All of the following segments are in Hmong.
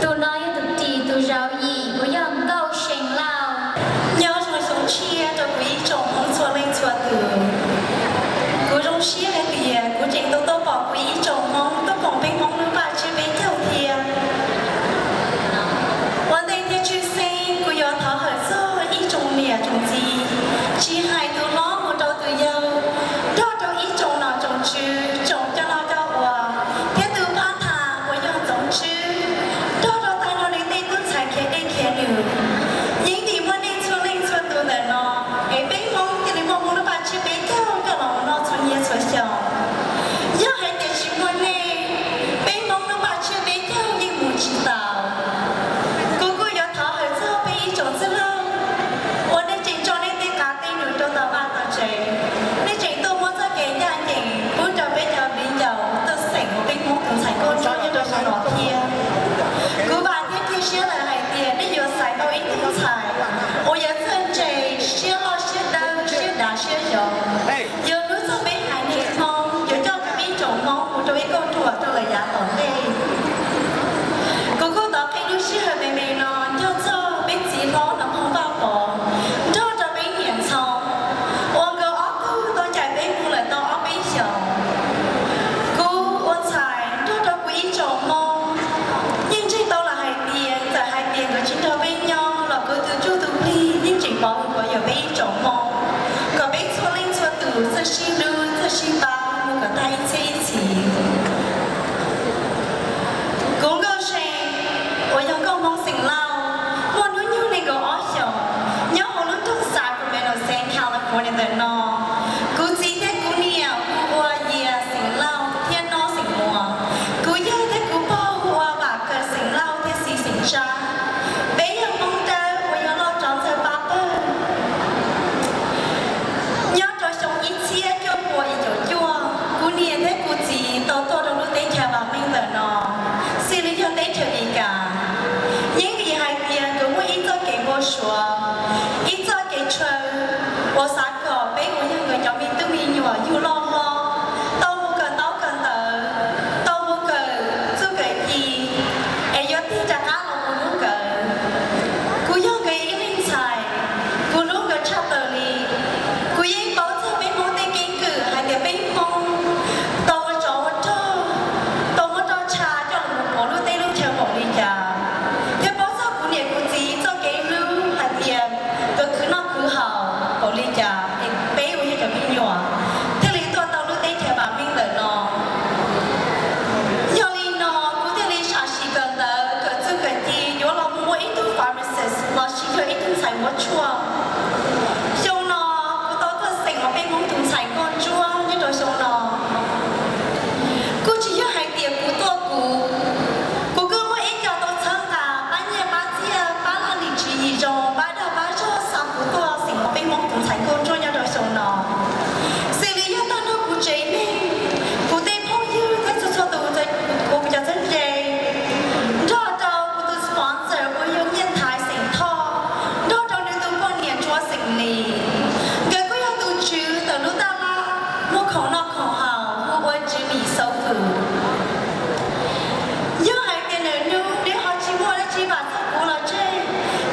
Tus no yog tus ris tus zauv yim uas yog Nkauj See Lauj. Nyob zoo xyoo tshiab rau kuv ib tsoom Hmoob txhua leej txhua tus. Kuv zoo siab hais tias kuv tseem tau tuaj pom kuv ib tsoom Hmoob tuaj koom peb Hmoob lub paj tsiab peb caug thiab. Ua ntej thiab tshwj xeeb kuv yuav thov hawm txog ib tsoom niam tsoom txiv, tsis hais tus hlob mus rau tus yau, nrog rau ib tsoom nom tsoom tswv, tsoom coj noj coj ua, thiab tus phab tham uas yog tsoom tswv, nrog rau tag nrho li tej tub ntxhais khiav dej khiav num. Yeej vim muaj nej txhua leej txhua tus ntawm no es peb Hmoob thiaj li muaj Hmoob lub paj tsiab peb caug coj los mus noj txhua niaj txhua xyoo. Yog hais tias tsis muaj nej, peb Hmoob lub paj tsiab peb caug yeej mus tsis tau. Kuv kuj yuav thov hawm txog peb ib tsoom txwj laug uas nej tseem tso nej tej qav tej num rau tom vaj tom tsev, nej tseem tuaj muab txoj kev ncaj ncees pub rau peb cov viv ncaus tuaj xeem ua peb Hmoob tus ntxhais nkauj nruab nyob rau sab no thiab. Kuv vam thiab cia siab lawm hais tias nej yuav xaiv tau ib tug ntxhais uas yuav txawj ntse, siab loj siab dawb, siab dav siab zoo, yuav hlub txog peb haiv neeg Hmoob, yuav coj peb ib tsoom Hmoob mus rau ib kauj ruam rau lawm yav tom ntej. Kuv kuj tau qhib lub sij hawm me me no nco txog peb txiv hlob Nom Phoo Vaj Pov nrog rau peb niam Ntxhoo, uas nkawd ob tug tau ncaim peb mus lawm tau ob peb xyoos. Kuv ua ntxhais nrog rau kuv ib tsoom Hmoob yeej ntseeg tau lawm hais tias txawm hais tias nkawd tsis nrog peb nyob los kuv tus ntsuj tus plig yeej tseem pov hwm pov yawm peb ib tsoom Hmoob, kom peb txhua leej txhua tus txawj sib hlub txawj sib pab mus kom tag ib txhiab ib txhis. Kuv Nkauj See, uas yog Nkauj Hmoob xeem Lauj, muaj hnub nyoog nees nkaum ob xyoos, nyob hauv lub nroog Sacramento, San California ntawm no. Kuv txiv thiab kuv niam hu ua Yias xeem Lauj thiab Nob xeem Muas. Kuv yawg thiab kuv pog hu ua Vam Kawm xeem Lauj thiab Xis xeem Tsab. Peb yog Hmoob Dawb uas yog Lauj Tsov Ntxawg pab pawg. Nyob rau xyoo ib txhiab cuaj pua yim caum cuaj, kuv niam thiab kuv txiv tau tuaj rau lub teb chaws vam meej ntawm no, xws li yog teb chaws Amelikas. Yeej vim hais tias nkawd muaj ib txoj kev npau suav, ib txoj kev chaw uas xav kom peb uas yog nkawd cov me tub me nyuam yug loj hlob tau mus kawm ntaub kawm ntawv, tau mus kawm txuj kawm ci, es yuav tig rov qab los mus hlub nkawd. Kuv yog nkawd ib leej ntxhais, kuv hlub nkawd tshaj plaws li. Kuv yeej paub txog peb Hmoob tej keeb kwm hais tias peb Hmoob tau ua tsov ua rog, tau muab roj tsha coj los mus puav lub teb lub chaw npaum li cas, thiab paub txog kuv niam kuv txiv txoj kev hlub hais tias nkawd khwv noj khwv haus npaum li cas es peb uas yog cov me nyuam thiaj li tuaj tau lub teb chaws vam meej ntawm no. Yog li no kuv thiaj li sam sim kawm ntawv kawm txuj kawm ci yuav los mus ua ib tug pharmacist los sis yog ib tug ntxhais muab tshuaj. Xyoo no kuv tau tuaj xeem ua peb Hmoob tus ntxhais nkauj ntsuab nyob rau xyoo no. Kuj tsis yog hais tias kuv tuaj kuv, kuv kuj muaj ib co tau txhawb nqa pab nyiaj pab txiaj pab laj lim tswv yim zoo pab dag pab zog xa kuv tuaj xeem ua peb Hmoob tus ntxhais nkauj ntsuab nyob rau xyoo no. Xws li yog tag nrho kuv tsev neeg, kuv tej phooj ywg thiab txhua txhua tus uas kuv cov txheeb ze, nrog rau kuv tus sponsor uas yog Nyiaj Thaiv xeem Thoj, nrog rau nws tus poj niam Ntsuab xeem Lis, nkawd kuj yog tus tswv ntawm lub taj laj muag khoom noj khoom haus hu ua Tswv Mis Xauv Fwm. Yog hais tias nws hnub neb ho tsis muaj dab tsi vam txog kuv los tseg,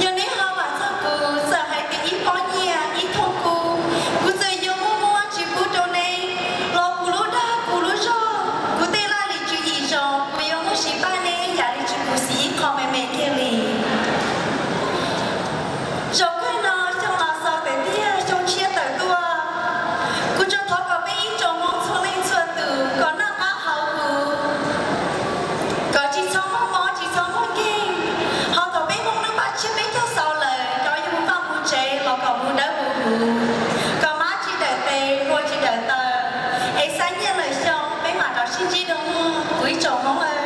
yog neb ho vam txog kuv, txawm hais tias ib pob nyiaj ib thooj kub, kuv txawm yuav muab muab tsis pub rau neb, los kuv lub dag kuv lub zog, kuv tej laj lim tswv yim zoo, kuv yuav muab siv pab neb yam li tsis khuv xim ib qho me me kiag li. Zaum kawg no xyoo los xaus tawm tiag, xyoo tshiab tawm tuaj, kuv tsuas thov kom peb ib tsoom Hmoob txhua leej txhua tus kom noj qab haus huv, kom tsis txhob muaj mob tsis txhob muaj nkeeg, ho thaum peb Hmoob lub paj tsiab peb caug xaus lawm, cov yuav mus vaj mus tsev los kom mus dawb mus huv, kom mab tsis dawm tes, hlua tsis dawm taw, es xav nyiaj lawm xyoo peb mam rov sib ntsib dua mog kuv ib tsoom Hmoob aw.